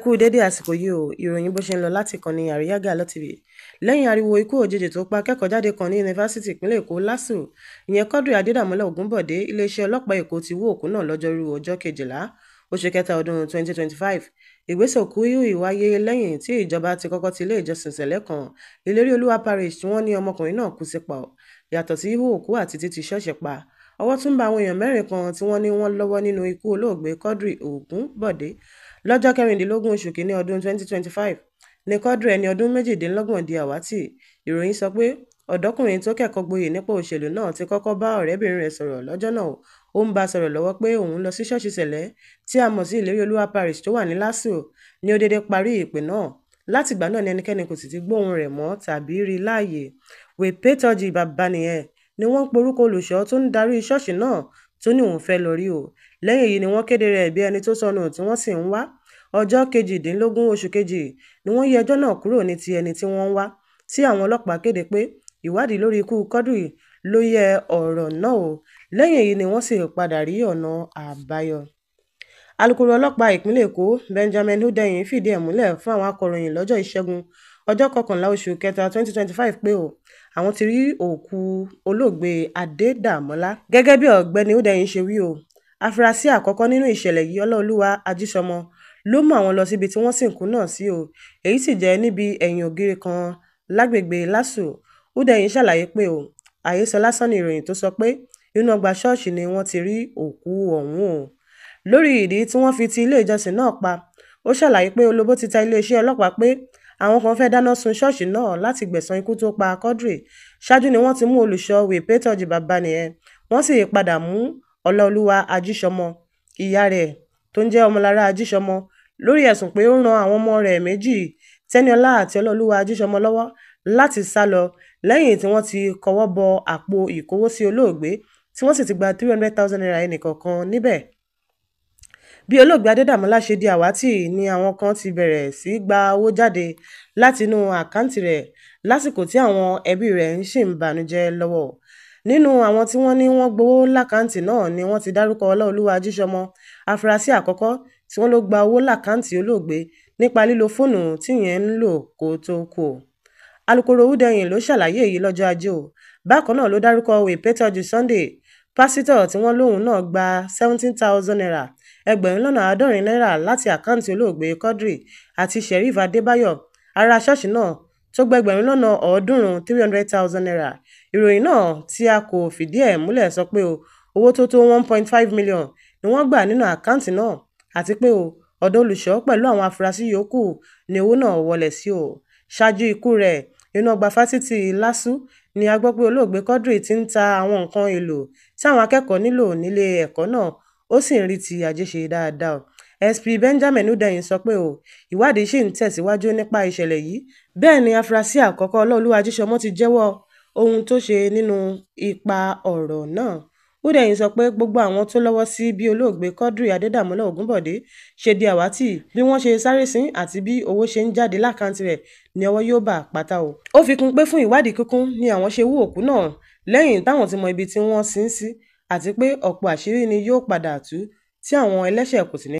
Kú dédé àsìkò yìí o. Ìròyìn bó ṣe ń lọ láti ìkànnì Àríyá Gàlọ́ TV. Lẹ́yìn ariwo ikú òjijì tó pa akẹ́kọ̀ọ́-jáde kan ní Yunifásitì Ìpínlẹ̀ Èkó LASU, ìyẹn Quadri Adédàmọ́lá Ògúnbọ̀dé, iléeṣẹ́ ọlọ́pàá Èkó ti wú òkú náà lọ́jọ́rùú ọjọ́ kejìlá oṣù kẹta ọdún 2025. Ìgbésẹ̀ òkú yìí wáyé lẹ́yìn tí ìjọba ti kọ́kọ́ ti ilé ìjọsìn Sẹ̀lẹ́ kan, Ìlérí Olúwa Parish, tí wọ́n ní ọmọkùnrin náà kú sí pa. Yàtọ̀ sí híhú òkú àti títí ṣọ́ọ̀ṣì pa, ọwọ́ tún bá àwọn èèyàn mẹ́rin kan tí wọ́n ní wọ́n lọ́wọ́ nínú ikú olóògbé Quadri Ògúnbọ̀dé. Lọ́jọ́ kẹrìndínlógún oṣù kínní ọdún 2025 ní Quadri, ẹni ọdún 28, di àwátì. Ìròyìn sọ pé ọ̀dọ́kùnrin tó kẹ́kọ̀ọ́ gboyè nípa òṣèlú náà ti kọ́kọ́ bá ọ̀rẹ́bìnrin rẹ̀ sọ̀rọ̀ lọ́jọ́ náà. Ó ń bá a sọ̀rọ̀ lọ́wọ́ pé òun lọ sí ṣọ́ọ̀ṣì Sẹ̀lẹ́ tí a mọ̀ sí Ìlérí Olúwa Parish tó wà ní LASU ní ó dédé parí ìpè náà. Látìgbà náà ni ẹnikẹ́ni kò sì ti gbóhùn rẹ̀ mọ́ tàbí rí i láàyè. Wèpétọ́jì bàbá nìyẹn ni wọ́n ń porúkọ olùṣọ́ tó ń darí ṣọ́ọ̀ṣì náà tó ní òun fẹ́ lọ rí o. Lẹ́yìn èyí ni wọ́n kéde rẹ̀ bí ẹni tó sọnù tí wọ́n sì ń wá. Ọjọ́ kejìdínlógún oṣù kejì ni wọ́n yí ẹjọ́ náà kúrò ní ti ẹni tí wọ́n ń wá, tí àwọn ọlọ́pàá kéde pé ìwádìí lórí ikú Quadri ló yẹ ọ̀rọ̀ náà o. Lẹ́yìn èyí ni wọ́n sì padà rí ọ̀nà àbáyọ. Alūkkóró ọlọ́pàá ìpínlẹ̀ Èkó Benjamin Hundeyin fìdí ẹ̀ múlẹ̀ fún àwọn akọ̀ròyìn lọ́jọ́ Ìṣẹ́gun ọjọ́ kọkànlá oṣù kẹta 2025 pé o àwọn ti rí òkú olóògbé Adédàmọ́lá. Gẹ́gẹ́ bí Ọ̀gbẹ́ni Hundeyin ṣe wí o, afurasí àkọ́kọ́ nínú ìṣẹ̀lẹ̀ yìí, Ọláolúwa Ajísọmọ, ló mú àwọn lọ síbi tí wọ́n sìnkú náà sí o, èyí sì jẹ́ níbi ẹ̀yìn ògiri kan lágbègbè LASU. Hundeyin ṣàlàyé pé o àhesọ lásán ni ìròyìn tó sọ pé inú ọgbà ṣọ́ọ̀ṣì ni wọ́n ti rí òkú ọ̀hún o. Lórí ìdí tí wọ́n fi ti ilé ìjọsìn náà pa, ó ṣàlàyé pé olóbó ti ta iléeṣẹ́ ọlọ́pàá pé àwọn kan fẹ́ẹ́ dáná sun ṣọ́ọ̀ṣì náà láti gbẹ̀san ikú tó pa Quadri. Ṣáájú ni wọ́n ti mú olùṣọ́ Wèpétọ́jì bàbá nìyẹn, wọ́n sì padà mú Ọláolúwa Ajísọmọ, ìyá rẹ̀ tó ń jẹ́ Ọmọlára Ajísọmọ, lórí ẹ̀sùn pé ó ran àwọn ọmọ rẹ̀ méjì, Tẹ́níọlá àti Ọláolúwa Ajísọmọ, lọ́wọ́ láti sá lọ lẹ́yìn tí wọ́n ti kọwọ́ bọ àpò ìkówósí olóògbé tí wọ́n sì ti gba ₦300,000 ẹnìkọ̀ọ̀kan níbẹ̀. Bí olóògbé Adédàmọ́lá ṣe di àwátì ni àwọn kan ti bẹ̀rẹ̀ sí í gba owó jáde látinú àkáǹtì rẹ̀ lásìkò tí àwọn ẹbí rẹ̀ ṣì ń banújẹ́ lọ́wọ́. Nínú àwọn tí wọ́n ní wọ́n gbowó lákàǹtì náà ni wọ́n ti dárúkọ Ọláolúwa Ajísọmọ, afurasí àkọ́kọ́ tí wọ́n lọ gba owó lákàǹtì olóògbé nípa lílo fóònù tíyẹn ń lò kó tóó kú. Alūkkóró Hundeyin ló ṣàlàyé èyí lọ́jọ́ Ajé o. Bákan náà ló dárúkọ Wèpétọ́jú Sunday, pásítọ̀ tí wọ́n lóun náà gba ₦17,000, ẹgbẹ̀rún lọ́nà àádọ́rin náírà, láti àkáǹtì olóògbé Quadri, àti Sheriff Adébáyọ̀, ará ṣọ́ọ̀ṣì náà, tó gba ẹgbẹ̀rún lọ́nà ọ̀ọ́dúnrún ₦300,000. Ìròyìn náà tí a kò fìdí ẹ̀ múlẹ̀ sọ pé o owó tó tó 1.5 million ni wọ́n gbà nínú àkáǹtì náà, àti pé o ọ̀dọ̀ olùṣọ́ pẹ̀lú àwọn afurasí yòókù ni owó náà wọlé sí o. Ṣáájú ikú rẹ̀, inú ọgbà fásitì LASU ni a gbọ́ pé olóògbé Quadri ti ń ta àwọn nǹkan èèlò tí àwọn akẹ́kọ̀ọ́ nílò nílé ẹ̀kọ́ náà, ó sì ń rí ti ajé ṣe dáadáa. SP Benjamin Hundeyin sọ pé o ìwádìí ṣì ń tẹ̀síwájú nípa ìṣẹ̀lẹ̀ yìí. Bẹ́ẹ̀ ni afurasí àkọ́kọ́ Ọláolúwa Ajísọmọ ti jẹ́wọ́ ohun tó ṣe nínú ipa ọ̀rọ̀ náà. Hundeyin sọ pé gbogbo àwọn tó lọ́wọ́ sí bí olóògbé Quadri Adédàmọ́lá Ògúnbọ̀dé ṣe di àwátì, bí wọ́n ṣe sáré sin àti bí owó ṣe ń jáde lákàǹtì rẹ̀ ní ọwọ́ yóò bá pátá o. Ó fi kún un pé fún ìwádìí kíkún ni àwọn ṣe hú òkú náà lẹ́yìn táwọn ti mọ ibi tí wọ́n sin ín sí, àti pé ọ̀pọ̀ àṣírí ni yóò padà tú tí àwọn ẹlẹ́ṣẹ̀ kò sì ní.